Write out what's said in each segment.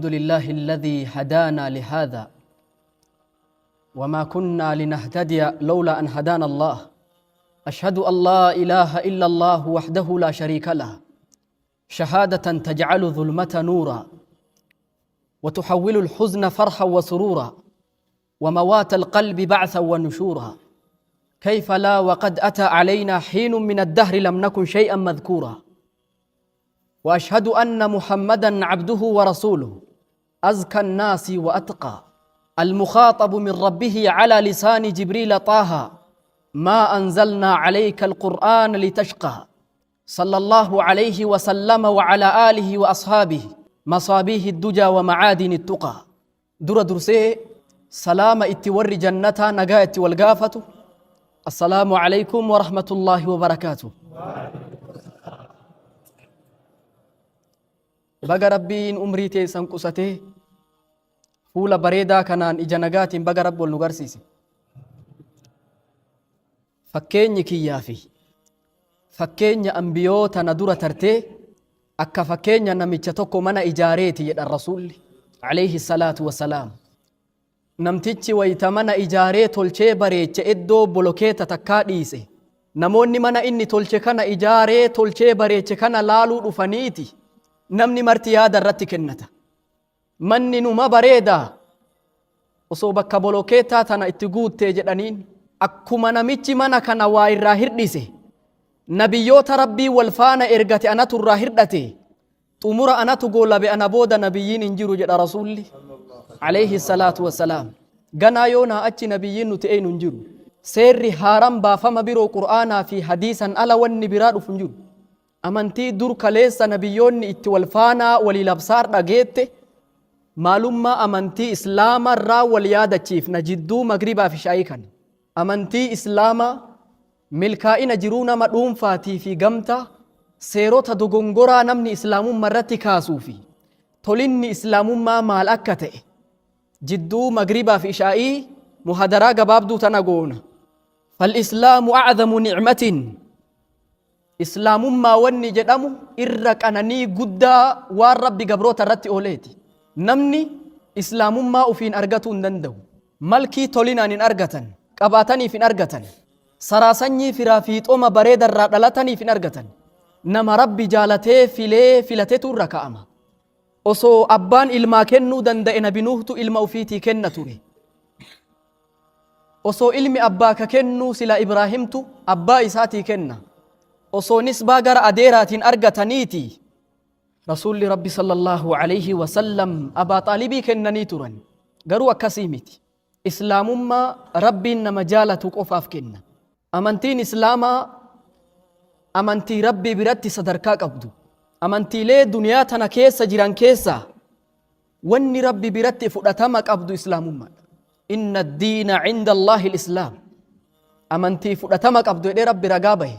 الحمد لله الذي هدانا لهذا وما كنا لنهتدي لولا أن هدانا الله. أشهد أن لا إله إلا الله وحده لا شريك له، شهادة تجعل ظلمة نورا، وتحول الحزن فرحا وسرورا، وموات القلب بعثا ونشورا. كيف لا وقد أتى علينا حين من الدهر لم نكن شيئا مذكورا. وأشهد أن محمدا عبده ورسوله، أزكى الناس وأتقى، المخاطب من ربه على لسان جبريل طه: ما أنزلنا عليك القرآن لتشقى. صلى الله عليه وسلم وعلى آله وأصحابه مصابيح الدجى ومعادن التقى. در درسي سلام اتور جنتا نجا والقافة. السلام عليكم ورحمة الله وبركاته. Baga Rabbiin umrii teessan qusatee fuula bareedaa kanaan ija nagaatiin baga Rabbi wal nu garsiise. Fakkeenyi kiyyaa fi fakkeenya ambiyoota na dura tartee akka fakkeenya namicha tokko mana ijaareeti jedhan Rasuulli alayhi salaatu wasalaam. Namtichi wayita mana ijaaree tolchee bareeche iddoo bolokeeta takkaa dhiise. Namoonni mana inni tolche kana ijaaree tolchee bareeche kana laaluu dhufaniiti namni marti yaada irratti kennata. Manni numa bareedaa, osoo bakka bolokeetaa tana itti guuttee jedhaniin. Akkuma namichi mana kana waa irraa hirdhise, nabiyyoota Rabbii wal faana ergate anatu irraa hirdhate, xumura anatu goolabe, ana booda nabiyyiin hin jiru jedha Rasuulli alayhi salaatu wassalaam. Ganaa yoonaa achi nabiyyiin nuti eenyu hin jiru. Seerri haaran baafama biroo Qur'aanaa fi hadiisan ala wanni biraa dhufu hin jiru. Amantii dur kaleessa nabiyyoonni itti wal faanaa walii labsaar dhageette, maalummaa amantii Islaama irraa wal yaadachiifna jidduu magribaa fi shaayii kana. Amantii Islaamaa, milkaa'ina jiruu nama dhuunfaatii fi gamtaa, seerota dogongoraa namni Islaamummaa irratti kaasuu fi tolinni Islaamummaa maal akka ta'e jidduu magribaa fi ishaa'ii muhadaraa gabaabduu tana goona. Fal-Islaamu a'zamu ni'matin. Islaamummaa wanni jedhamu irra qananii guddaa waan Rabbi gabroota irratti ooleeti. Namni Islaamummaa ufiin argatuu hin danda'u. Malkii tolinaan hin argatan. Qabaataniif hin argatan. Saraa sanyii firaa fiixooma bareeda irraa dhalataniif hin argatan. Nama Rabbi jaalatee filee filatetu irra kaa'ama. Osoo abbaan ilmaa kennuu danda'e Nabi Nuuhtu ilma ufiitii kenna ture. Osoo ilmi abbaa ka kennuu sila Ibraahimtu abbaa isaatii kenna. Osoo nisbaa gara adeeraatiin argataniiti Rasuulli Rabbi sallallahu alayhi wasallam Abaa Xaalibii kennanii turan. Garuu akkasii miti. Islaamummaa Rabbiin nama jaalatu qofaaf kenna. Amantiin Islaamaa amantii Rabbii biratti sadarkaa qabdu. Amantiilee duniyaa tana keessa jiran keessaa wanni Rabbi biratti fudhatama qabdu Islaamummaadha. Inna diina cinda Allaahi islaam. Amantii fudhatama qabdu jedhee Rabbi ragaa bahe.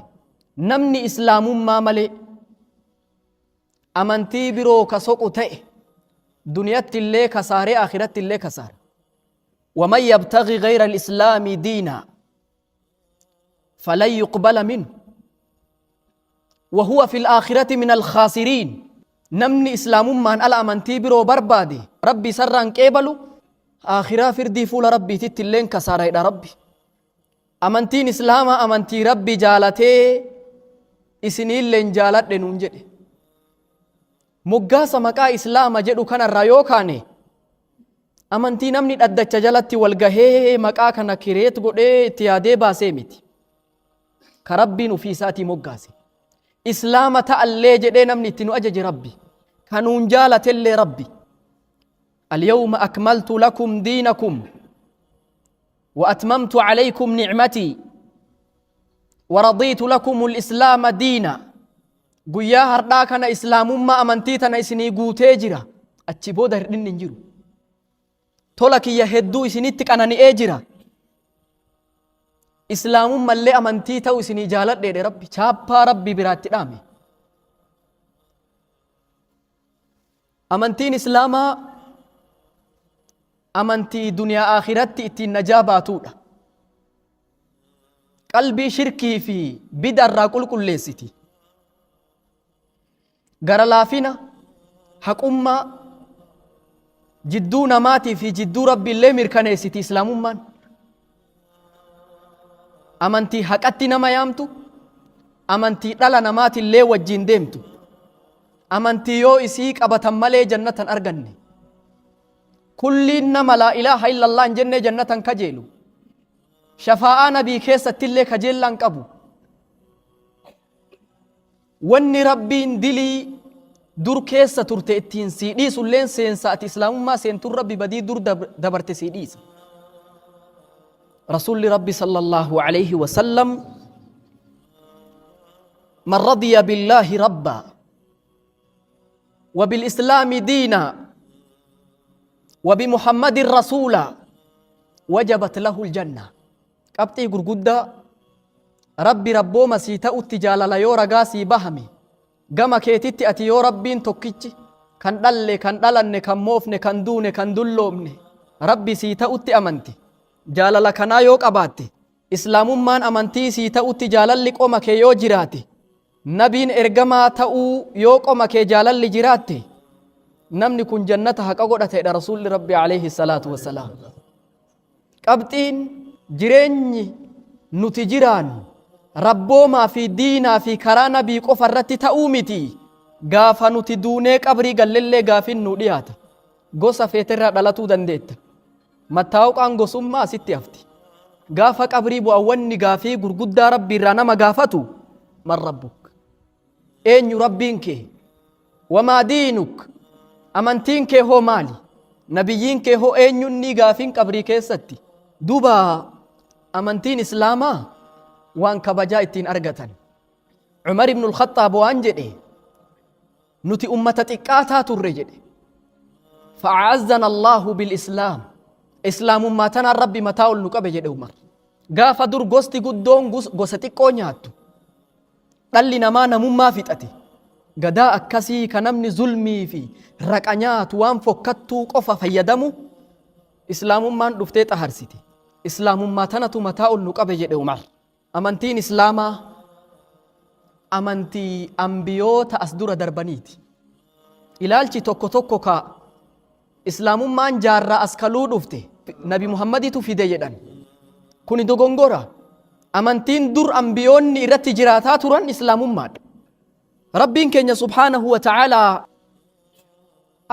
Namni Islaamummaa malee amantii biroo ka soqu ta'e duniyatti illee kasaaree akhiratti illee kasaara. ومن يبتغي غير الإسلام دينا فلن يقبل منه وهو في الآخرة من الخاسرين. Namni Islaamummaan ala amantii biroo barbaade Rabbi isarraan qeebalu, akhiraa firdii fuula Rabbiititti illeen kasaaraidha Rabbi. Amantiin Islaamaa amantii Rabbi jaalatee isiniilleen jaaladhe nuun jedhe. Moggaasa maqaa Islaama jedhu kanarraa yoo kaane, amantii namni dhaddacha jalatti wal gahee maqaa kana kireet godhee itti yaadee baasee miti. Ka Rabbiin ofii isaatii moggaase. Islaama ta'allee jedhee namni itti nu ajaje Rabbi. Ka nuun jaalatellee Rabbi. اليوم أكملت لكم دينكم وأتممت عليكم نعمتي ورضيت لكم الإسلام دينا. Guyyaa hardhaa kana Islaamummaa amantii tana isinii guutee jira. Achi booda hirdhinni hin jiru. Tola kiyya hedduu isinitti qanani'ee jira. Islaamummallee amantii ta'u isinii jaaladheedhe Rabbi. Chaappaa Rabbi biraatti dhaame. Amantiin Islaamaa amantii duniyaa akhiratti ittiin najaa baatuudha. Qalbii shirkii fi bidarraa qulqulleessiti. Gara laafina, haqummaa, Jidduu namaatii fi jidduu Rabbiillee mirkaneessiti Islaamummaan. Amantii haqatti nama yaamtu, amantii dhala namaatillee wajjiin deemtu, amantii yoo isii qabatan malee jannatan arganne. Kulliin nama laa ilaaha illallah hin jennee jannatan kajeelu. Shafaa'aa nabii keessattillee kajeellaan qabu. Wanni Rabbiin dilii dur keessa turte ittiin sii dhiisulleen seensa ati Islaamummaa seentun Rabbi badii dur dabarte sii dhiisa. Rasuulli Rabbi sallallahu alayhi wa sallam man radiya billaahi rabbaa wa bil-islaami diinaa wa bi-Muhammadin rasuulaa wajabat lahu al-janna. Qabxii gurguddaa Rabbi rabbooma sii ta'utti jaalala yoo ragaa sii bahame gama keetitti ati yoo Rabbiin tokkichi kan dhalle kan dhalanne kan moofne kan duune kan dulloomne Rabbi sii ta'utti amante jaalala kanaa yoo qabaatte Islaamummaan amantii sii ta'utti jaalalli qoma kee yoo jiraate Nabiin ergamaa ta'uu yoo qoma kee jaalalli jiraatte namni kun jannata haqa godhateedha Rasuulli Rabbi alayhi salaatu wassalaam. Qabxiin jireenyi nuti jiraannu rabboomaa fi diinaa fi karaa nabii qofa irratti ta'uu miti. Gaafa nuti duunee qabrii gallellee gaafiin nuu dhiyaata. Gosa feeterraa dhalatuu dandeetta. Mattaawqaan gosummaa asitti hafti. Gaafa qabrii bu'an wanni gaafii gurguddaa Rabbii irraa nama gaafatu man rabbuk. Eenyu Rabbiin kee? Wamaa diinuk? Amantiin kee hoo maali? Nabiyyiin kee hoo eenyunnii gaafiin qabrii keessatti? Duuba amantiin Islaamaa waan kabajaa ittiin argatan. Umar ibn al-Khattaab waan jedhe nuti ummata xiqqaataa turre jedhe. Fa'aazzana Allahu bil Islaam. Islaamummaa tanaan Rabbi mataa ol nu qabe jedhe Umar. Gaafa dur gosti guddoon gosa xiqqoo nyaattu. Dhalli namaa namummaa fixate. Gadaa akkasii ka namni zulmii fi raqa nyaatu waan fokkattuu qofa fayyadamu Islaamummaan dhuftee xaharsite. Islaamummaa tanatu mataa ol nu qabe jedhe Umar. Amantiin Islaamaa amantii ambiyoota as dura darbaniiti. Ilaalchi tokko tokko ka Islaamummaan jaarraa as kaluu dhufte Nabi Muhammaditu fide jedhan. Kuni dogongora. Amantiin dur ambiyoonni irratti jiraataa turan Islaamummaadha. Rabbiin keenya subhaanahu wa ta'aalaa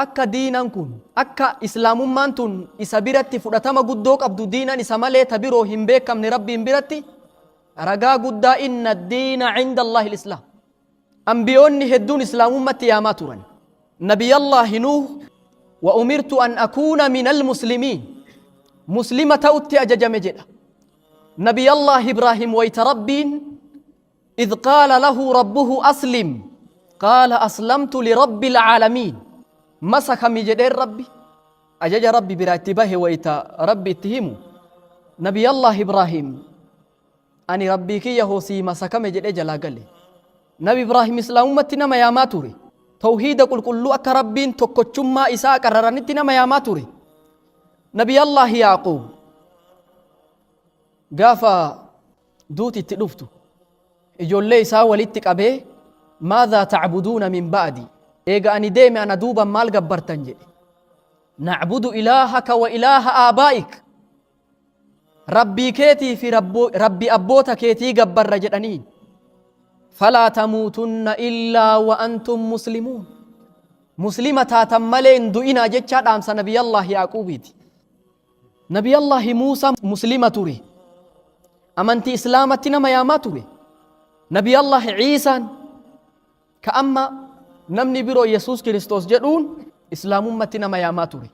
akka diinan kun akka Islaamummaan tun isa biratti fudhatama guddoo qabdu diinan isa malee ta biroo hin beekamne Rabbiin biratti ragaa guddaa inna diina cinda Allahi islaam. Ambiyoonni hedduun Islaamummatti yaamaa turan. Nabiyallaahi Nuuh wa umirtu an akuuna minal muslimiin. Muslima ta'utti ajajame jedha. Nabiyallaahi Ibraahim wayta Rabbiin idh qaala lahu rabbuhu aslim qaala aslamtu lirabbil aalamiin. Masakami jedheen Rabbi ajaja Rabbi biraa itti bahe wayta Rabbi itti himu. Nabiyallaahi Ibraahim Ani Rabbii kiyya hoo sii masakame jedhee jalaa gale. Nabi Ibraahim Islaamummatti nama yaamaa ture. Tawhiida qulqulluu akka Rabbiin tokkochummaa isaa qarraranitti nama yaamaa ture. Nabiyallaahi Yaaquub gaafa duuti itti dhuftu ijoollee isaa walitti qabee maadhaa tacbuduuna min ba'di eega ani deeme ana duuban maal gabbartan jedhe. Nacbudu ilaahaka wa ilaaha aabaa'ik Rabbii keetii fi Rabbii abboota keetii gabbarra jedhaniin. Falaa tamuutunna illaa wa antum muslimuun. Muslima taatan malee hin du'inaa jechaa dhaamsa Nabiyallaahi Yaaquubiiti. Nabiyallaahi Muusaa muslima ture. Amantii Islaamatti nama yaamaa ture. Nabiyallaahi Iisaan ka amma namni biroo Yesuus Kiristoos jedhuun Islaamummatti nama yaamaa ture.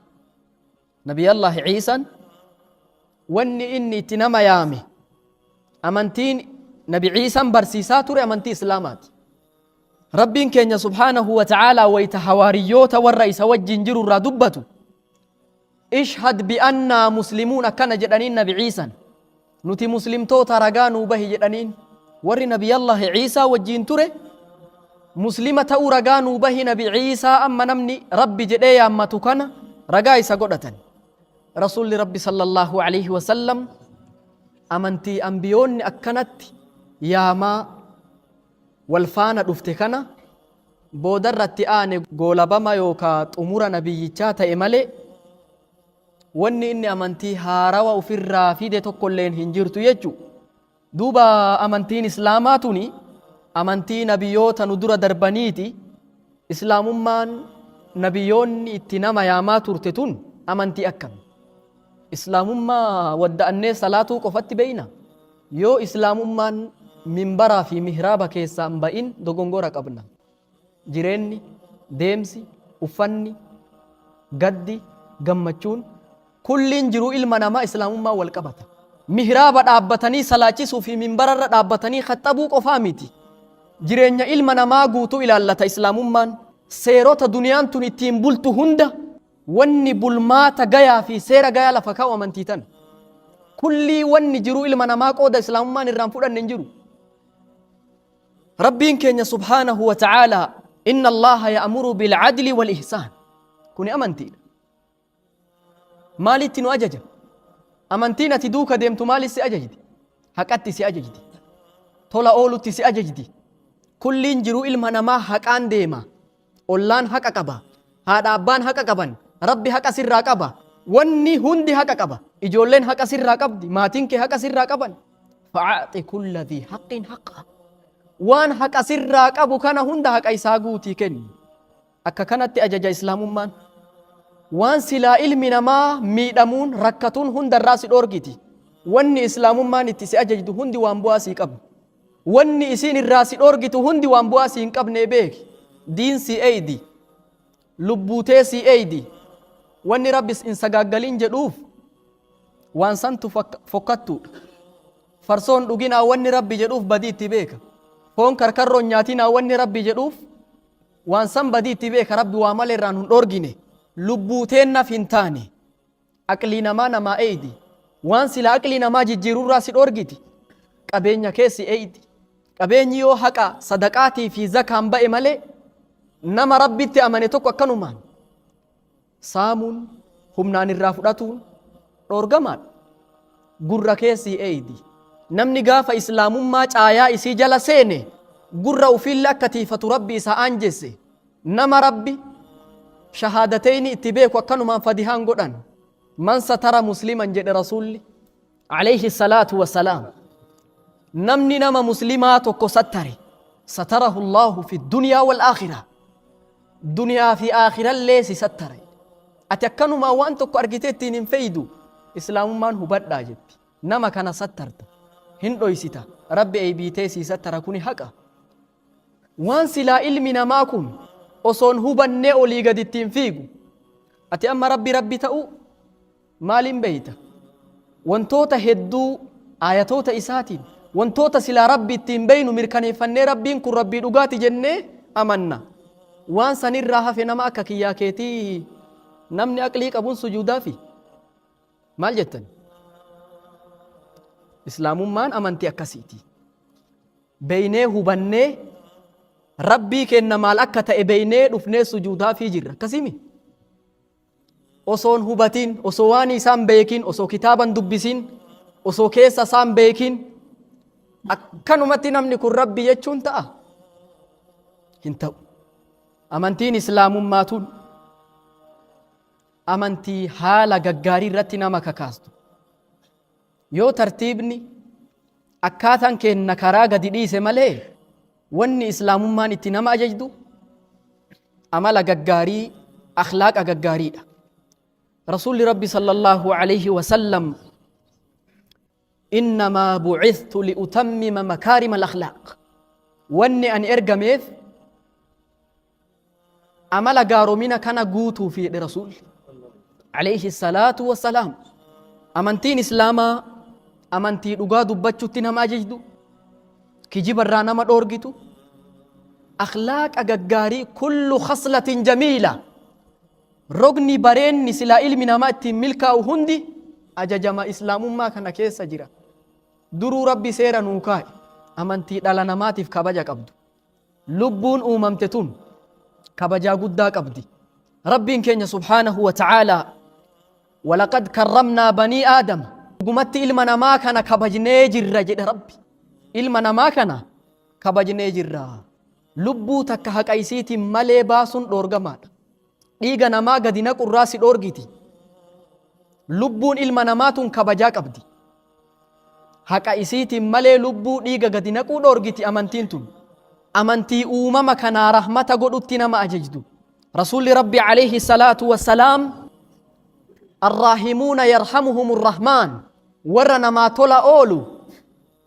Nabiyallaahi Iisaan wanni inni itti nama yaame amantiin Nabi Iisaan barsiisaa ture amantii Islaamaati. Rabbiin keenya subhaanahu wa ta'aalaa wayita hawaariyyoota warra isa wajjin jiru irraa dubbatu ishhad bi'annaa muslimuun akkana jedhaniin Nabi Iisaan nuti muslimtoota ragaa nuu bahi jedhaniin warri Nabiyallaahi Iisaa wajjin ture muslima ta'uu ragaa nuu bahi Nabi Iisaa amma namni Rabbi jedhee yaammatu kana ragaa isa godhatan. Rasuulli Rabbi sallallahu alaihi wasallam amantii ambiyoonni akkanatti yaamaa wal faana dhufte kana boodarratti aane goolabama yookaa xumura nabiyyichaa ta'e malee Wanni inni amantii haarawa ufirraa fide tokkolleen hin jirtu jechu. Duuba amantiin Islaamaa tuni amantii nabiyyoota nu dura darbaniiti. Islaamummaan nabiyyoonni itti nama yaamaa turte tun amantii akkami? Islaamummaa wadda'annee salaatuu qofatti beeyna? Yoo Islaamummaan minbaraa fi mihraaba keessaa hin ba'in dogongora qabna. Jireenni, deemsi, uffanni, gaddi, gammachuun, kulliin jiruu ilma namaa Islaamummaan wal qabata. Mihraaba dhaabbatanii salaachisuu fi minbararra dhaabbatanii khaxxabuu qofaa miti. Jireenya ilma namaa guutuu ilaallata Islaamummaan. Seerota duniyaan tun ittiin bultu hunda wanni bulmaata gayaa fi seera gayaa lafa kaa'u amantii tana. Kullii wanni jiruu ilma namaa qooda Islaamummaan irraa hin fudhanne hin jiru. Rabbiin keenya subhaanahu wa ta'aalaa inna Allaaha ya'muru bil'adli wal ihsaan. Kuni amantiidha. Maalitti nu ajaja? Amantiin ati duuka deemtu maalitti si ajajdi? Haqatti si ajajdi. Tola oolutti si ajajdi. Kulliin jiruu ilma namaa haqaan deema. Ollaan haqa qaba. Haadha abbaan haqa qaban. Rabbi haqa sirraa qaba. Wanni hundi haqa qaba. Ijoolleen haqa sirraa qabdi. Maatiin kee haqa sirraa qaban. Fa'aaxi kulla dhii haqqin haqqa. Waan haqa sirraa qabu kana hunda haqa isaa guutii kenni. Akka kanatti ajaja Islaamummaan. Waan silaa ilmi namaa miidhamuun rakkatuun hundarraa si dhoorgiti. Wanni Islaamummaan itti si ajajdu hundi waan bu'aa sii qabu. Wanni isiin irraa si dhoorgitu hundi waan bu'aa sii hin qabnee beeki. Diin sii eeydi. Lubbuu tee sii eeydi. Wanni Rabbi hin sagaaggalin jedhuuf waan santu fokkattuudha. Farsoo hin dhuginaa wanni Rabbi jedhuuf badii itti beeka. Foon karkarroo hin nyaatinaa wanni Rabbi jedhuuf waan san badii itti beeka. Rabbi waa malee irraa nun dhoorgine. Lubbuu teennaf hin taane. Aqlii namaa namaa eeydi. Waan silaa aqlii namaa jijjiirurraa si dhoorgiti. Qabeenya kee si eeydi. Qabeenyi yoo haqa sadaqaatii fi zakaan ba'e malee nama Rabbitti amane tokko akkanumaan saamuun humnaan irraa fudhatuun dhoorgamaadha. Gurra kee sii eeydi. Namni gaafa Islaamummaa caayaa isii jala seene gurra ufiille akka tiifatu Rabbi isa aanjesse. Nama Rabbi shahaadateyni itti beeku akkanumaan fadihaan godhan. Man satara musliman jedhe Rasuulli alayhi salaatu wassalaam. Namni nama muslimaa tokko sattare satarahu Allahu fi dunyaa wal aakhira. Duniyaa fi aakhirallee si sattare. Ati akkanumaan waan tokko argitee ittiin hin feeydu. Islaamummaan hubadhaa jetti. Nama kana sattarta. Hin dhoysita. Rabbi eeybiitee sii sattara kuni haqa. Waan silaa ilmi namaa kun osoon hubannee olii gad ittiin fiigu. Ati amma Rabbi Rabbi ta'uu maaliin beeyta? Wantoota hedduu aayatoota isaatiin wantoota silaa Rabbi ittiin beeynu mirkaneeffannee Rabbiin kun Rabbii dhugaati jennee amanna. Waan sanirraa hafe nama akka kiyyaa keetii namni aqlii qabuun sujuudaafi. Maal jettan? Islaamummaan amantii akkasiiti. Beeynee hubannee Rabbii keenna maal akka ta'e beeynee dhufnee sujuudaafii jirra. Akkasiimi? Osoon hubatiin, osoo waan isaan beekin, osoo kitaaban dubbisiin, osoo keessa isaan beekin, akkanumatti namni kun Rabbi jechuun ta'a? Hin ta'u. Amantiin Islaamummaa tun amantii haala gaggaarii irratti nama kakaastu. Yoo tartiibni akkaataan keenna karaa gadi dhiise malee wanni Islaamummaan itti nama ajajdu amala gaggaarii, akhlaaqa gaggaariidha. Rasuulli Rabbi sallallahu alayhi wa sallam innamaa bu'ithtu li'utammima makaarima al-akhlaaq. Wanni ani ergameef amala gaaromina kana guutuufi jedhe Rasuulli alayhi salaatu wassalaam. Amantiin Islaamaa amantii dhugaa dubbachuutti nama ajajdu, kijibarraa nama dhoorgitu, akhlaaqa gaggaarii kullu khaslatin jamiila rogni bareenni silaa ilmi namaa ittiin milkaa'u hundi ajajama Islaamummaa kana keessa jira. Duruu Rabbi seera nuu kaa'e amantii dhala namaatiif kabaja qabdu. Lubbuun uumamte tun kabajaa guddaa qabdi. Rabbiin keenya subhaanahu wa ta'aalaa walaqad karramnaa banii aadama dhugumatti ilma namaa kana kabajnee jirra jedhe Rabbi. Ilma namaa kana kabajnee jirra. Lubbuu takka haqa isiitiin malee baasuun dhoorgamaadha. Dhiiga namaa gadi naqurraa si dhoorgiti. Lubbuun ilma namaa tun kabajaa qabdi. Haqa isiitiin malee lubbuu dhiiga gadi naquu dhoorgiti amantiin tun. Amantii uumama kanaa rahmata godhutti nama ajajdu. Rasuulli Rabbi alayhi salaatu wassalaam, Arraahimuuna yarhamuhumur rahmaan, warra namaa tola oolu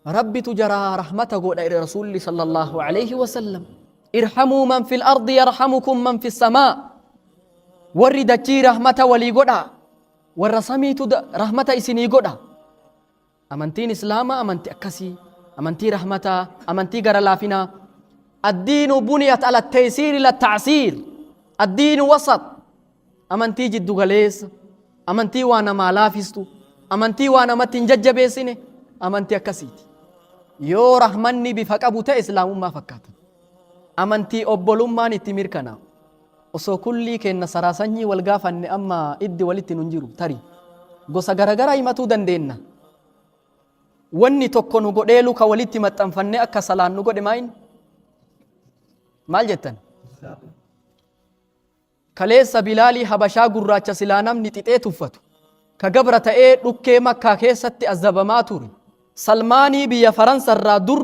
Rabbitu jaraa rahmata godha jedhe Rasuulli sallallahu alayhi wasallam. Irhamuu man fil ardi yarhamukum man fis samaa. Warri dachii rahmata walii godhaa. Warra samiitu rahmata isinii godha. Amantiin Islaamaa amantii akkasii, amantii rahmataa, amantii gara laafinaa. Addiinu buniyat ala taysiiri la ta'siir. Addiinu wasat. Amantii jiddu galeessa, amantii waa namaa laafistu, amantii waa namatti hin jajjabeessine, amantii akkasiiti. Yoo rahmanni bifa qabu ta'e Islaamummaa fakkaata. Amantii obbolummaan itti mirkanaa'u. Osoo kullii keenna saraa sanyii wal gaafanne amma iddi walitti nun jiru tarii. Gosa garagaraa himatuu dandeenna. Wanni tokko nu godhee luka walitti maxxanfannee akka salaannu godhe maayin? Maal jettan? Kaleessa Bilaalii Habashaa gurraacha silaa namni xixee tuffatu, ka gabra ta'ee dhukkee Makkaa keessatti azzabamaa ture, Salmaanii biyya Faransa irraa dur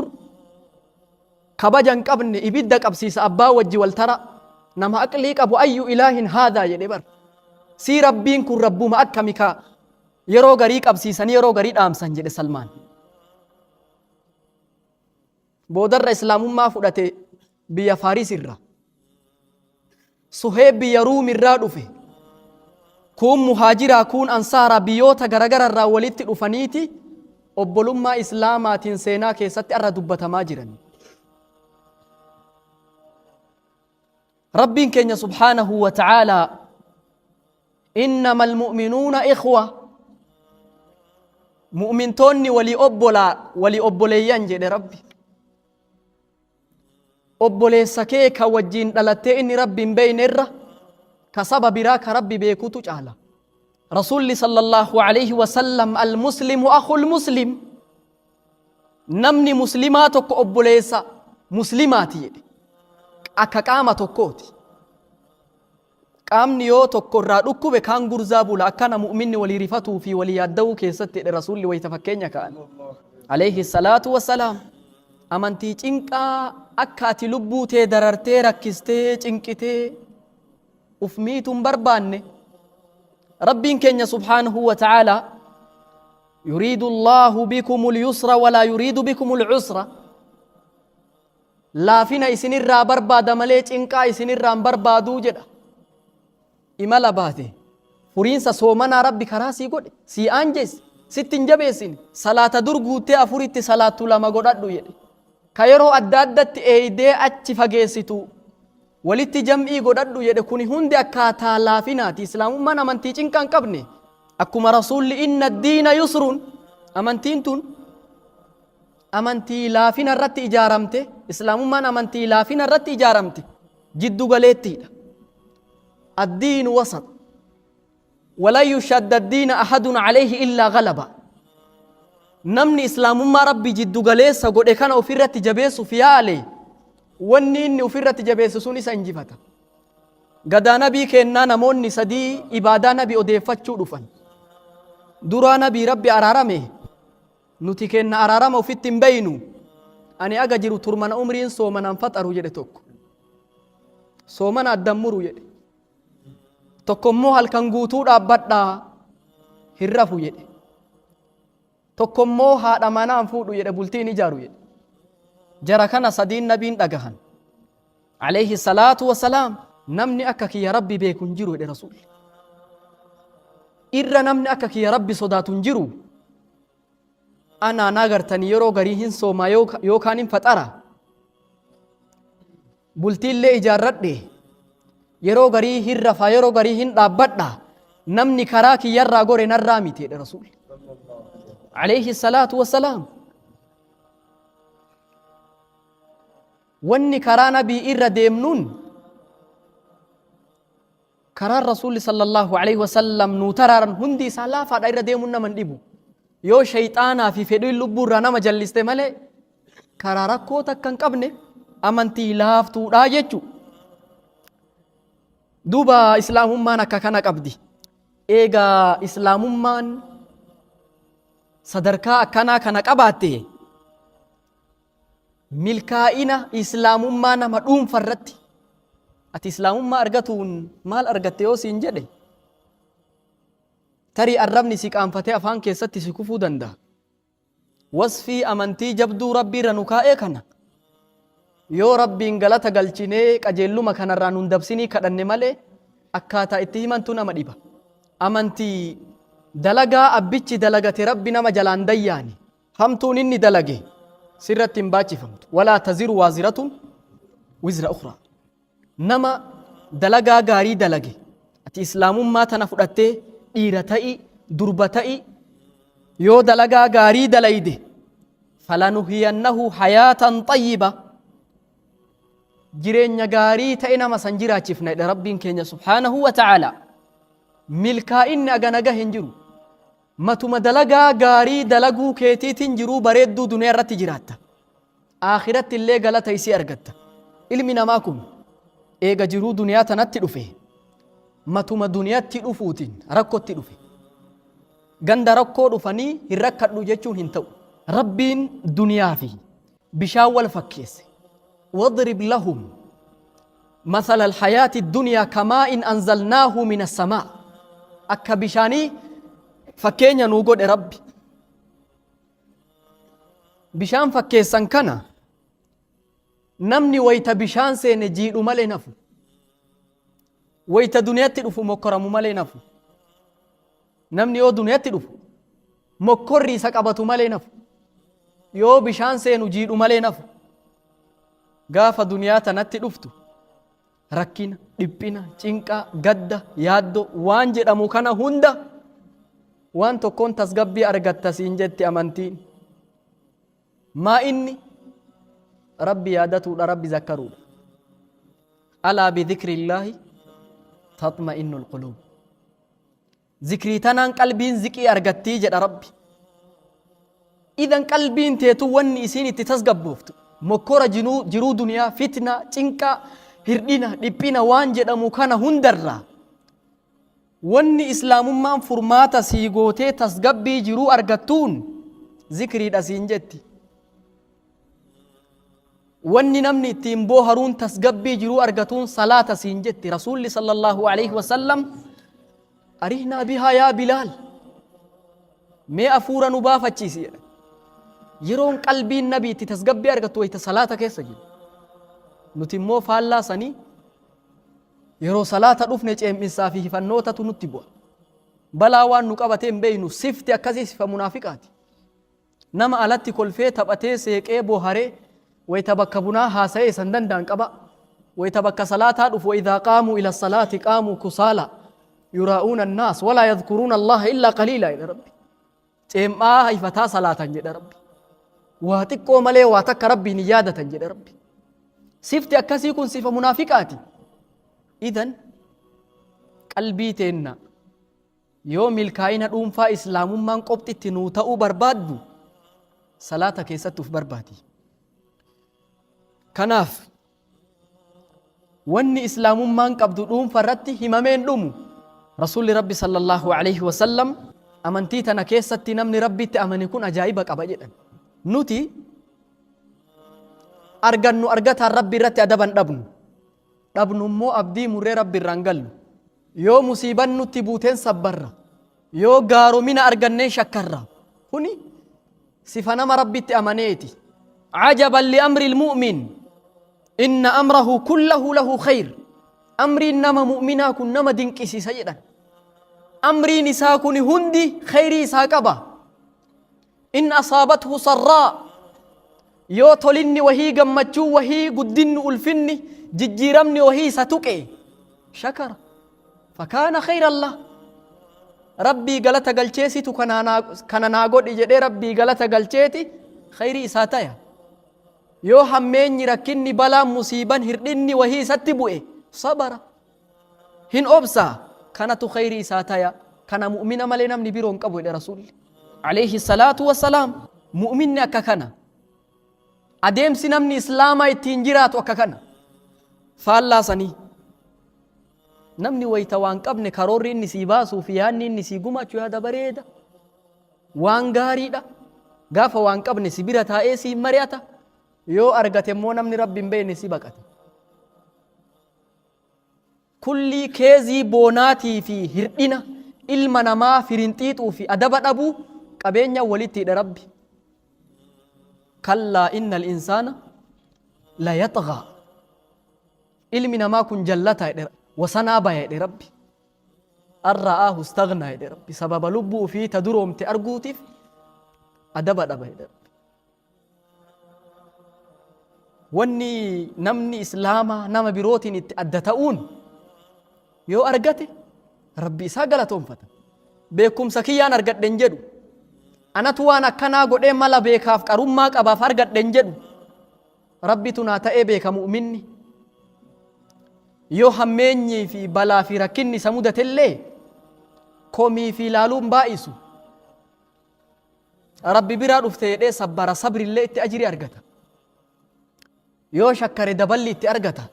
kabaja hin qabne ibidda qabsiisa abbaa wajji wal tara, nama aqlii qabu ayyu ilaahin haadhaa jedhe bar. Sii Rabbiin kun Rabbuma akkami ka yeroo garii qabsiisanii yeroo garii dhaamsan jedhe Salmaan. Boodarra Islaamummaa fudhate biyya Faaris irraa. Suheeb biyya Ruum irraa dhufe. Kuun muhaajiraa kuun ansaaraa biyyoota garagara irraa walitti dhufaniiti obbolummaa Islaamaatiin seenaa keessatti arra dubbatamaa jiran. Rabbiin keenya subhaanahu wa ta'aalaa innama almu'minuuna ikhwa, mu'mintoonni walii obbolaa, walii obboleeyyan jedhe Rabbi. Obboleessa kee ka wajjiin dhalattee inni Rabbi hin beeyne irra ka saba biraa ka Rabbi beekutu caala. Rasuulli sallallahu alayhi wasallam, almuslimu akhul muslim, namni muslimaa tokko obboleessa muslimaati jedhe, akka qaama tokkooti. Qaamni yoo tokko irraa dhukkube kaan gurzaa bula, akkana mu'minni walii rifatuu fi walii yaadda'uu keessatti jedhe Rasuulli wayita fakkeenya ka'an. Alayhi salaatu wassalaam. Amantii cinqaa akka ati lubbuu tee darartee rakkistee cinqitee uf miitu hin barbaanne. Rabbiin keenya subhaanahu wa ta'aalaa yuriidu Allaahu bikumul yusra walaa yuriidu bikumul usra. Laafina isinirraa barbaada malee cinqaa isinirraa hin barbaaduu jedha. Imala baate furiinsa soomanaa Rabbi karaa sii godhe, sii aanjeesse, sitti hin jabeessine. Salaata dur guuttee afuritti salaattu lama godhadhu jedhe. Ka yeroo adda addatti eeydee achi fageessitu walitti jam'ii godhadhu jedhe. Kuni hundi akkaataa laafinaati. Islaamummaan amantii cinqaa hin qabne. Akkuma Rasuulli inna diina yusrun, amantiin tun amantii laafina irratti ijaaramte. Islaamummaan amantii laafina irratti ijaaramte, jiddu galeettiidha. Addiinu wasat, walan yushadda addiina ahadun alayhi illaa galaba. Namni islaamummaa Rabbi jiddu galeessa godhe kana ofirratti jabeessuuf yaale, wanni inni ofirratti jabeessu sun isa injifata. Gadaa nabii keennaa namoonni sadii ibaadaa nabi odeeffachuu dhufan. Duraa nabii Rabbi araarame, nuti keenna araarama ufitti hin beeynu, ani aga jiru turmana umriin soomanaan faxaru jedhe tokko. Soomana addan muru jedhe. Tokko immoo halkan guutuu dhaabbadhaa hin rafu jedhe. Tokko immoo haadha manaan fuudhu jedhe, bultii hin ijaaru jedhe. Jara kana sadiin nabiin dhagahan. Alayhi salaatu wasalaam, namni akka kiyya Rabbi beeku hin jiru jedhe Rasuulli. Irra namni akka kiyya Rabbi sodaatu hin jiru. Anaa na agartanii yeroo garii hin soomaa yookaan hin faxara. Bultiillee ijaarradhe, yeroo garii hin rafaa, yeroo garii hin dhaabbadha. Namni karaa kiyyarraa gore narraa miti jedhe Rasuulli. Alayhi salaatu wasalaam. Wanni karaa nabii irra deemnuun, karaan Rasuulli sallallahu alaihi wasallam nuu taraaran hundi isaa laafaadha, irra deemuun nama hin dhibu. Yoo shayxaanaa fi fedhiin lubbuu irraa nama jalliste malee karaa rakkoo takka hin qabne, amantii laaftuudha jechuu. Duuba islaamummaan akka kana qabdi. Eega Islaamummaan sadarkaa akkanaa kana qabaatte, milkaa'ina Islaamummaa nama dhuunfa irratti, ati Islaamummaa argatuun maal argatte yoo siin jedhe, tarii arrabni si qaanfatee afaan keessatti si kufuu danda'a. Wasfii amantii jabduu Rabbii irra nu kaa'ee kana yoo Rabbiin galata galchinee qajeelluma kanarraa nun dabsinii kadhanne malee akkaataa itti himantu nama dhiba. Amantii dalagaa abbichi dalagate Rabbi nama jalaan dayyaane, hamtuun inni dalage sirratti hin baachifamtu. Walaa taziru waaziratun wizra ukhraa. Nama dalagaa gaarii dalage, ati Islaamummaa tana fudhattee dhiira ta'i, durba ta'i, yoo dalagaa gaarii dalayde, falanuhiyannahu hayaatan xayyiba, jireenya gaarii ta'e nama san jiraachifna jedha Rabbiin keenya subhaanahu wa ta'ala. Milkaa'inni agana gahe hin jiru. Matuma dalagaa gaarii dalaguu keetiitiin jiruu bareedduu duniyaa irratti jiraatta. Aakhiratti illee galata isii argatta. Ilmi namaa kun eega jiruu duniyaa tanatti dhufe, matuma duniyatti dhufuutiin rakkotti dhufe. Ganda rakkoo dhufanii hin rakkadhu jechuun hin ta'u. Rabbiin duniyaa fi bishaan wal fakkeesse. Wadrib lahum mathala alhayaati duniyaa kamaa'in anzalnaahu mina samaa. Akka bishaanii fakkeenya nuu godhe Rabbi. Bishaan fakkeessan kana, namni wayta bishaan seene jiidhu malee nafu. Wayta duniyatti dhufu mokkoramu malee nafu. Namni yoo duniyatti dhufu mokkorri isa qabatu malee nafu. Yoo bishaan seenu jiidhu malee nafu. Gaafa duniyaa tanatti dhuftu rakkina, dhiphina, cinqaa, gadda, yaaddoo waan jedhamu kana hunda waan tokkoon tasgabbii argatta siin jetti amantiin. Maa inni? Rabbi yaadatuudha, Rabbi zakkaruudha. Alaa bidhikrillaahi taxma'innul quluub. Zikrii tanaan qalbiin ziqii argattii jedha Rabbi. Idan qalbiin teetu wanni isiin itti tasgabbooftu mokkora jiruu duniyaa, fitna, cinqaa, hirdhina, dhiphina waan jedhamu kana hundarraa wanni Islaamummaan furmaata sii gootee tasgabbii jiruu argattuun zikriidha siin jetti. Wanni namni ittiin booharuun tasgabbii jiruu argatuun salaata siin jetti. Rasuulli sallallahu alaihi wasallam, arihnaa bihaa yaa Bilaal, mee afuura nu baafachiisi jedhan. Yeroon qalbiin nabi itti tasgabbii argattu wayita salaata keessa jiru. Nuti immoo faallaa sanii yeroo salaata dhufne ceem'insaa fi hifannootatu nutti bu'a. Balaa waan nu qabatee hin beeynu. Sifti akkasii sifa munaafiqaati. Nama alatti kolfee, taphatee, seeqee, booharee, wayta bakka bunaa haasa'ee san danda'an qaba. Wayta bakka salaataa dhufu, waidhaa qaamuu ila salaati qaamuu kusaala yuraa'uuna annaas walaa yadhkuruuna Allaha illaa qaliilaa jedha Rabbi. Ceem'aa hifataa salaatan jedha Rabbi. Waa xiqqoo malee waa takka Rabbiin hin yaadatan jedha Rabbi. Sifti akkasii kun sifa munaafiqaati. Idan qalbii teenna Yoo milkaa'ina dhuunfaa Islaamummaan qopxitti nuu ta'uu barbaaddu, salaata keessatti uf barbaadi. Kanaaf wanni Islaamummaan qabdu dhuunfa irratti himamee hin dhumu. Rasuulli Rabbi sallallahu alaihi wasallam amantii tana keessatti namni Rabbitti amane kun ajaa'iba qaba jedhan. Nuti argannu argataan Rabbi irratti adaba hin dhabnu. Dhabnu immoo abdii murree Rabbi irraa hin gallu. Yoo musiiban nutti buuteen sabbarra. Yoo gaaromina arganneen shakkarra. Kuni sifa nama Rabbitti amaneeti. Ajaban li amri mu'min inna amrahu kullahu lahu khayr. Amriin nama mu'minaa kun nama dinqisiisa jedhan. Amriin isaa kun hundi khayrii isaa qaba. In asaabathu sarraa, yoo tolinni wahii, gammachuu wahii, guddinni, ulfinni, jijjiiramni wahii isa tuqe, shakara fakaana khayran lah, Rabbii galata galchee situ kana naa godhi jedhee Rabbii galata galcheeti khayrii isaa taya. Yoo hammeenyi, rakkinni, balaan, musiiban, hirdhinni wahii isatti bu'e, sabara, hin obsa, kanatu khayrii isaa taya. Kana mu'mina malee namni biroo hin qabu jedhe Rasuulli alayhi salaatu wassalaam. Mu'minni akka kana. Adeemsi namni Islaamaa ittiin jiraatu akka kana. Faallaa sanii. Namni wayta waan qabne karoorri inni sii baasuu fi yaadni inni sii gumaachu yaada bareeda. Waan gaariidha. Gaafa waan qabne si bira taa'ee siin mari'ata. Yoo argate immoo namni Rabbi hin beekne si baqata. Kullii keezii boonaatii fi hirdhina ilma namaa firinxiixuu fi adaba dhabuu qabeenya walitti hidhe Rabbi. Kallaa innal insaana la yaxgaa. Ilmi namaa kun jallataa jedhe, wasanaa baya jedhe Rabbi. An ra'aahu istagnaa jedhe Rabbi. Sababa lubbuu ufii ta duroomte arguutiif adaba dhaba jedhe Rabbi. Wanni namni Islaamaa nama birootiin itti adda ta'uun yoo argate Rabbi isaa galatoonfata. Beekumsa kiyyaan argadhe hin jedhu. Anatu waan akkanaa godhee mala beekaaf qarummaa qabaaf argadhe hin jedhu. Rabbitu naa ta'ee beeka mu'minni. Yoo hammeenyii fi balaa fi rakkinni isa mudatellee komii fi laaluun baay'isu. Rabbi biraa dhufte jedhee sabbara sabrillee itti ajrii argata. Yoo shakkare daballi itti argata.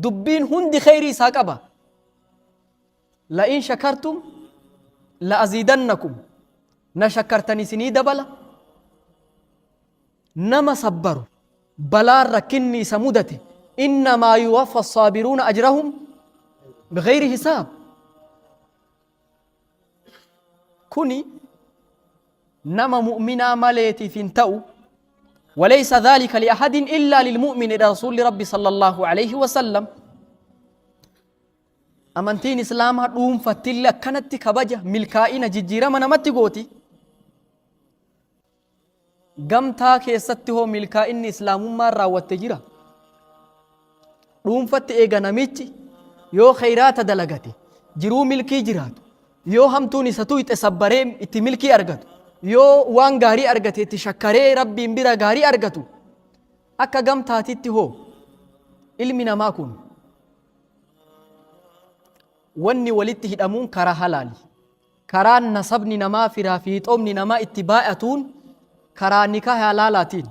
Dubbiin hundi kheyrii isaa qaba. La'in shakartum la aziidannakum na shakkartan isinii dabala. Nama sabbaru balaan rakkinni isa mudate innamaa yuwaffa saabiruuna ajrahum bighayri hisaab. Kuni nama mu'minaa maleetiif hin ta'u. Walaysa dhaalika li'ahadin illaa lilmu'min jedha Rasuulli Rabbi sallallahu alayhi wasallam. Amantiin Islaamaa dhuunfattillee akkanatti kabaja milkaa'ina jijjiirama namatti gooti. Gamtaa keessatti hoo milkaa'inni Islaamummaan raawwatte jira? Dhuunfatti eega namichi yoo kheyraata dalagate jiruu milkii jiraatu, yoo hamtuun isa tuyxe sabbaree itti milkii argatu, yoo waan gaarii argate itti shakkaree Rabbiin bira gaarii argatu, akka gamtaatitti hoo ilmi namaa kun wanni walitti hidhamuun karaa halaali. Karaan nasabni namaa firaa fiixoomni namaa itti baay'atuun karaa nikaha halaalaatiin.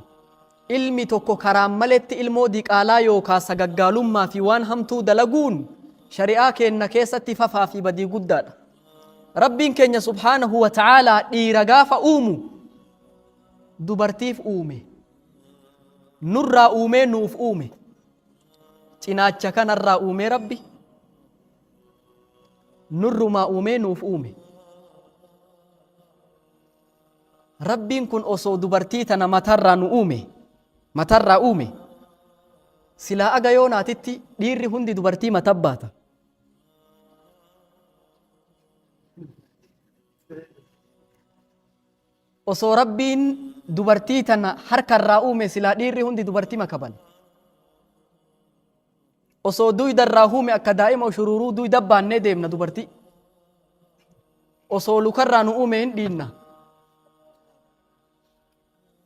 Ilmi tokko karaan maletti ilmoo diqaalaa yookaa sagaggaalummaa fi waan hamtuu dalaguun shari'aa keenna keessatti fafaa fi badii guddaadha. Rabbiin keenya subhaanahu wa ta'aalaa dhiira gaafa uumu dubartiif uume. Nurraa uumee nuuf uume. Cinaacha kanarraa uumee Rabbi nurrumaa uumee nuuf uume. Rabbiin kun osoo dubartii tana matarraa nu uume, matarraa uume, silaa aga yoonaatitti dhiirri hundi dubartii mata baata. Osoo Rabbiin dubartii tana harkarraa uume silaa dhiirri hundi dubartii makabala. Osoo duyda irraa huume akka daa'ima ushuruuruu duyda baannee deemna dubartii. Osoo lukarraa nu uume hin dhiinna.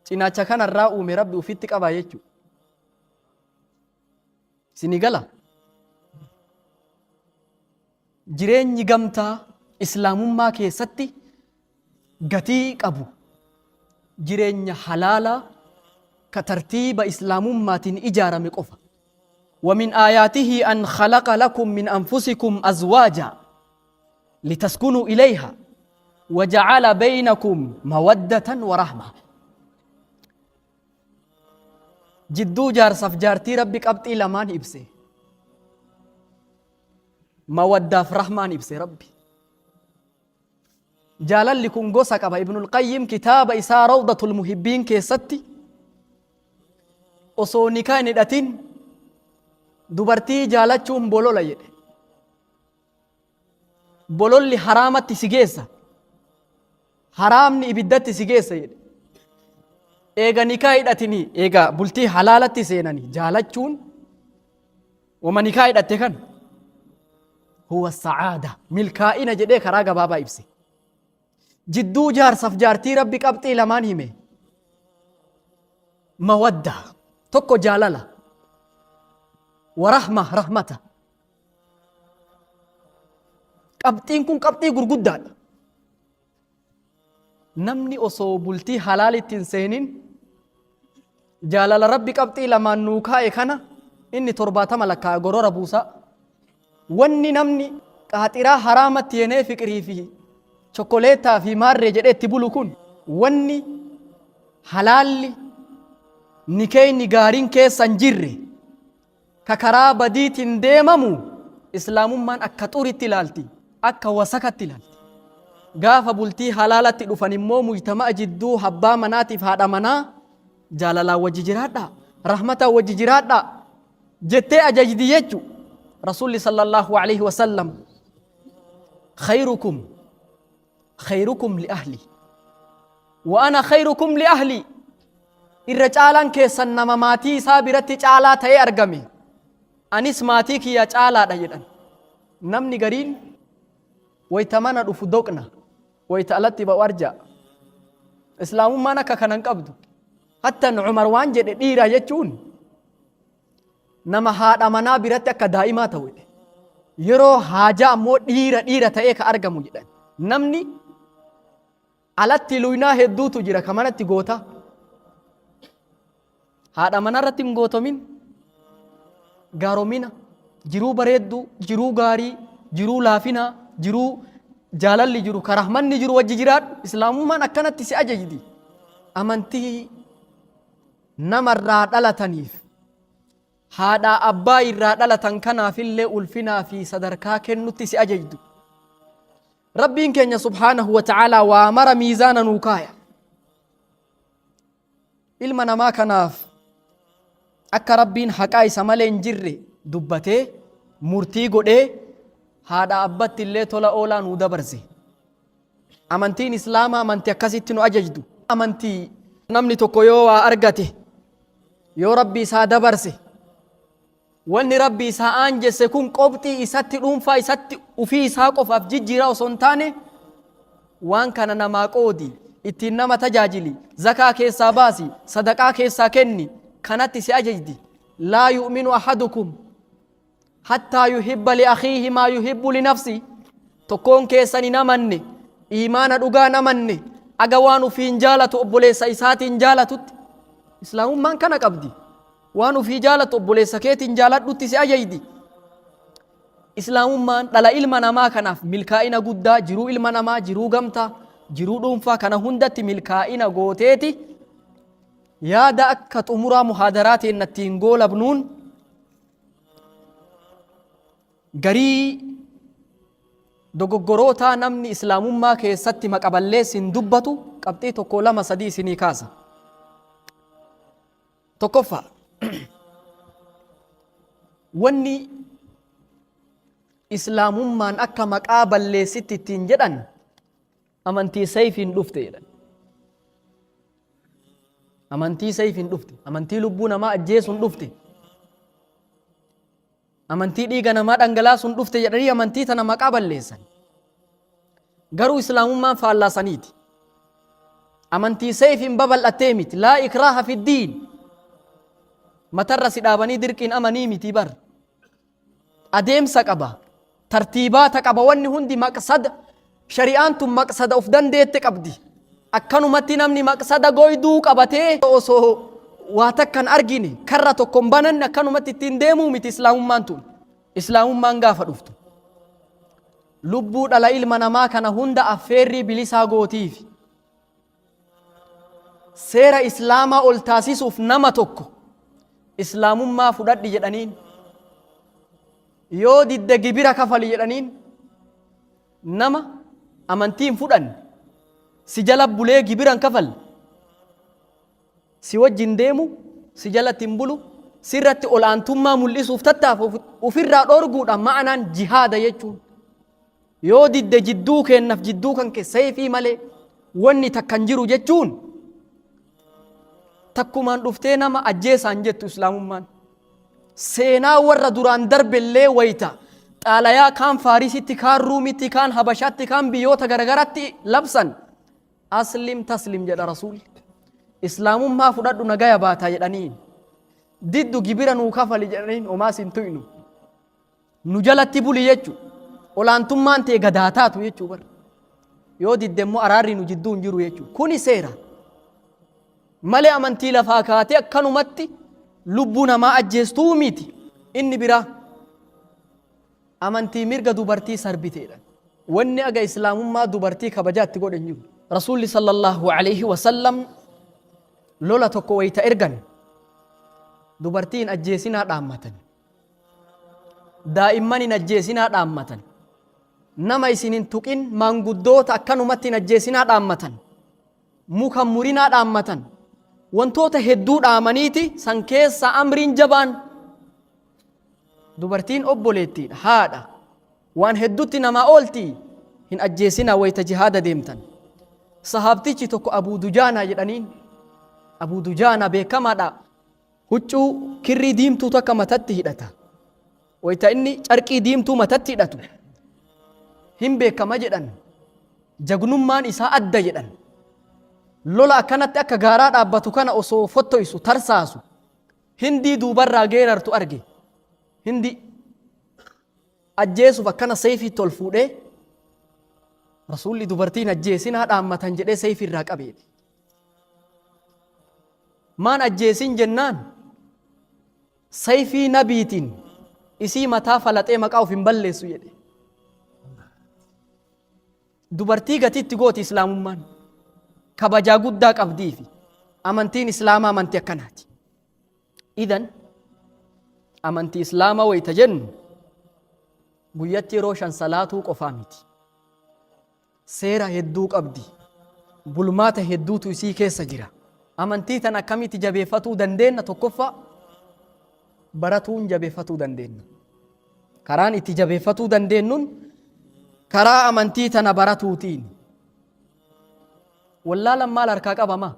Cinaacha kanarraa uume Rabbi ufitti qabaa jechuudha. Isinii gala? Jireenyi gamtaa Islaamummaa keessatti gatii qabu jireenya halaalaa ka tartiiba Islaamummaatiin ijaarame qofa. ومن آياته أن خلق لكم من أنفسكم أزواجا لتسكنوا إليها وجعل بينكم مودة ورحمة Jidduu jaarsaf jaartii Rabbi qabxii lamaan ibse. Mawaddaaf rahmaan ibse Rabbi. Jaalalli kun gosa qaba. Ibnul Qayyim kitaaba isaa Rawdatul Muhibbiin keessatti osoo nikaa hin hidhatin dubartii jaalachuun bolola jedhe. Bololli haraamatti si geessa. Haraamni ibiddatti si geessa jedhe. Eega nikaa hidhatinii, eega bultii halaalatti seenanii jaalachuun wama nikaa hidhatte kan huwa sa'aada milkaa'ina jedhee karaa gabaabaa ibse. Jidduu jaarsaf jaartii Rabbi qabxii lamaan hime. Mawadda tokko jaalala. Warahma rahmata. Qabxiin kun qabxii gurguddaadha. Namni osoo bultii halaalitti hin seenin jaalala Rabbi qabxii lamaan nuu kaa'e kana inni 70 lakkaa'a gorora buusaa. Wanni namni qaaxiraa haraamatti yenee fiqirii fi chokoleettaa fi maarree jedhee itti bulu kun, wanni halaalli nikeeyni gaariin keessa hin jirre ka karaa badiitiin deemamu, Islaamummaan akka xuritti ilaalti, akka wasakatti ilaalti. Gaafa bultii halaalatti dhufan immoo mujtama'a jidduu abbaa manaatiif haadha manaa jaalalaan wajji jiraadhaa, rahmataan wajji jiraadhaa jettee ajajdi jechu. Rasuulli sallallahu alaihi wasallam, "Khayrukum khayrukum li ahli wa ana khayrukum li ahli", irra caalaan keessan nama maatii isaa biratti caalaa ta'ee argame, anis maatii kiyya caalaadha jedhan. Namni gariin wayta mana dhufu doqna, wayta alatti ba'u arjaa. Islaamummaan akka kanan qabdu. Hattan Umar waan jedhe, dhiira jechuun nama haadha manaa biratti akka daa'imaa ta'u jedhe, yeroo haajaa ammoo dhiira dhiira ta'ee ka argamu jedhan. Namni alatti luynaa hedduutu jira ka manatti goota. Haadha manaa irratti hin gootomin. Gaaromina, jiruu bareedduu, jiruu gaarii, jiruu laafinaa, jiruu jaalalli jiru, ka rahmanni jiru wajji jiraadhu. Islaamummaan akkanatti si ajajdi. Amantii namarraa dhalataniif, haadhaa abbaa irraa dhalatan kanaafillee ulfinaa fi sadarkaa kennutti si ajajdu. Rabbiin keenya subhaanahu wa ta'aalaa waa mara miizaana nuu kaaya. Ilma namaa kanaaf akka Rabbiin haqaa isa malee hin jirre dubbatee murtii godhee, haadha abbatti illee tola oolaa nuu dabarse. Amantiin Islaamaa amantii akkasitti nu ajajdu. Amantii namni tokko yoo waa argate, yoo Rabbi isaa dabarse, wanni Rabbi isaa aanjesse kun qobxii isatti dhuunfaa isatti ufii isaa qofaaf jijjiiraa osoo hin taane, waan kana namaa qoodi, ittiin nama tajaajili, zakaa keessaa baasi, sadaqaa keessaa kenni, kanatti si ajajdi. "Laa yu'minu ahadukum hattaa yuhibba li akhiihi maa yuhibbu li nafsi", tokkoon keessan hin amanne, iimaana dhugaa hin amanne, aga waan ufiin jaalatu obboleessa isaatiin jaalatutti. Islaamummaan kana qabdi. Waan ufii jaalatu obboleessa keetiin jaaladhutti si ajajdi. Islaamummaan dhala ilma namaa kanaaf milkaa'ina guddaa, jiruu ilma namaa, jiruu gamtaa, jiruu dhuunfaa kana hundatti milkaa'ina gooteeti. Yaada akka xumuraa muhaadaraa teennattiin goolabnuun, garii dogoggorootaa namni Islaamummaa keessatti maqaballeessin dubbatu qabxii tokko, lama, sadii isinii kaasa. Tokkoffaa, wanni Islaamummaan akka maqaa balleessitti ittiin jedhan, amantii sayfiin dhufte jedhan. Amantii sayfiin dhufte, amantii lubbuu namaa ajjeesuun dhufte, amantii dhiiga namaa dhangalaasuun dhufte jedhanii amantii tana maqaa balleessan. Garuu Islaamummaan faallaasaniiti. Amantii sayfiin babal'attee miti. Laa ikraaha fi diin. Matarra si dhaabanii dirqiin amanii miti bar. Adeemsa qaba. Tartiibaata qaba. Wanni hundi maqsada. Shari'aan tun maqsada of dandeette qabdi. Akkanumatti namni maqsada goyduu qabatee osoo waa takkan argine, karra tokko hin bananne, akkanumatti ittiin deemuu miti Islaamummaan tun. Islaamummaan gaafa dhuftu lubbuu dhala ilma namaa kana hunda affeerrii bilisaa gootiif. Seera Islaamaa ol taasisuuf nama tokko Islaamummaa fudhadhi jedhaniin, yoo didde gibira kafali jedhaniin, nama amantii hin fudhanne si jala bulee gibira hin kafalle, si wajjin deemu, si jalatti hin bulu, sirratti ol'aantummaa mul'isuuf tattaafu ofirraa dhorguudha ma'anaan jihaada jechuun. Yoo didde jidduu keennaaf jidduu kan kee sayfii malee wanni takka hin jiru jechuun, takkumaan dhuftee nama ajjeesaan jettu Islaamummaan. Seenaa warra duraan darbellee wayita xaalayaa kaan Faarisitti, kaan Ruumitti, kaan Habashaatti, kaan biyyoota garagaratti labsan, "Aslim taslim" jedha Rasuulli. Islaamummaa fudhadhu, nagaya baataa jedhaniin. Diddu gibira nuu kafali jedhaniin, homaas hin tuynu. Nu jalatti buli jechu. Olaantummaan ta'e gadaa taatu jechuu bar. Yoo didde immoo araarri nu jidduu hin jiru jechuu. Kuni seera. Malee amantii lafaa kaatee akkanumatti lubbuu namaa ajjeestuu miti. Inni biraa. Amantii mirga dubartii sarbiteedha. Wanni aga Islaamummaa dubartii kabajaa itti godhe hin jiru. Rasuulli sallallahu alayhi wasallam lola tokko wayita ergan dubartii hin ajjeesinaa dhaammatan. Daa'imman hin ajjeesinaa dhaammatan. Nama isin hin tuqin, maanguddoota akkanumatti hin ajjeesinaa dhaammatan. Muka murinaa dhaammatan. Wantoota hedduu dhaamaniiti san keessa amriin jabaan dubartiin obboleettiidha, haadha, waan heddutti namaa oolti, hin ajjeesinaa wayita jihaada deemtan. Sahaabtichi tokko Abuu Dujaanaa jedhaniin. Abuu Dujaanaa beekamaadha. Huccuu kirrii diimtuu takka matatti hidhata. Wayita inni carqii diimtuu matatti hidhatu hin beekama jedhan. Jagnummaan isaa adda jedhan. Lola akkanatti akka gaaraa dhaabbatu kana osoo fottoysu tarsaasu Hindii duubarraa geerartu arge. Hindii ajjeesuuf akkana seeyfiitti ol fuudhee, Rasuulli dubartiin ajjeesinaa dhaammatan jedhee seeyfii irraa qabe. Maan ajjeesin jennaan, sayfii nabiitiin isii mataa falaxee maqaa of hin balleessu jedhe. Dubartii gatii itti gooti Islaamummaan. Kabajaa guddaa qabdiifi. Amantiin Islaamaa amantii akkanaati. Idan amantii Islaamaa wayita jennu guyyatti yeroo 5 salaatuu qofaa miti. Seera hedduu qabdi. Bulmaata hedduutu isii keessa jira. Amantii tana akkamitti jabeeffatuu dandeenna? Tokkoffaa, baratuun jabeeffatuu dandeenna. Karaan itti jabeeffatuu dandeennun karaa amantii tana baratuutiin. Wallaalan maal harkaa qabama?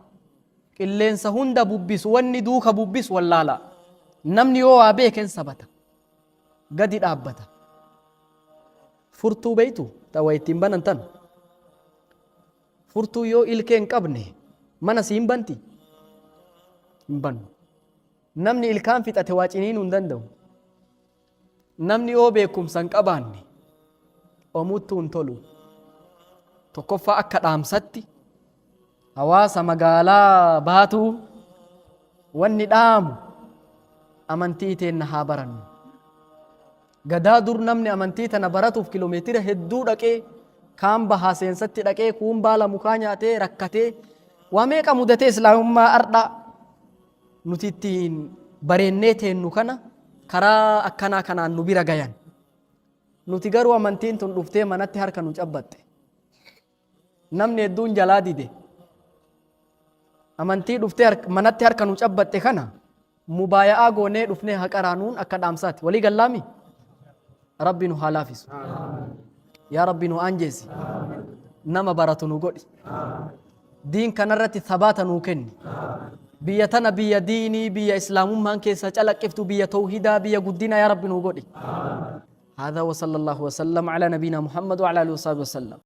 Qilleensa hunda bubbisu, wanni duuka bubbisu wallaalaa. Namni yoo waa beeken sabata. Gadi dhaabbata. Furtuu beektu ta waa ittiin banan tan. Furtuu yoo ilkee hin qabne mana si hin banti? Hin bannu. Namni ilkaan fixate waa ciniinuu hin danda'u. Namni yoo beekumsa hin qabaanne omuttuu hin tolu. Tokkoffaa, akka dhaamsatti hawaasa magaalaa Baatuu wanni dhaamu, amantii teenna haa barannu. Gadaa dur namni amantii tana baratuuf kiloomeetira hedduu dhaqee, kaan bahaa seensatti dhaqee, kuun baala mukaa nyaatee rakkatee, waa meeqa mudatee, Islaamummaa ardhaa nuti ittiin bareennee teennu kana karaa akkanaa kanaan nu bira gayan. Nuti garuu amantiin tun dhuftee manatti harka nu cabbaxxe. Namni hedduun jalaa dide. Amantii dhuftee manatti harka nu cabbaxxe kana mubaaya'aa goonee dhufnee haqaraanuun akka dhaamsaati. Walii gallaami? Rabbi nu haa laafisu. Yaa Rabbi, nu aanjeessi. Nama baratu nu godhi. Diin kanarratti sabaata nuu kenni. Biyya tana biyya diinii, biyya Islaamummaan keessa calaqqiftu, biyya tawhidaa, biyya guddinaa yaa Rabbi nuu godhi. هذا وصلى الله وسلم على نبينا محمد وعلى آله وصحبه وسلم.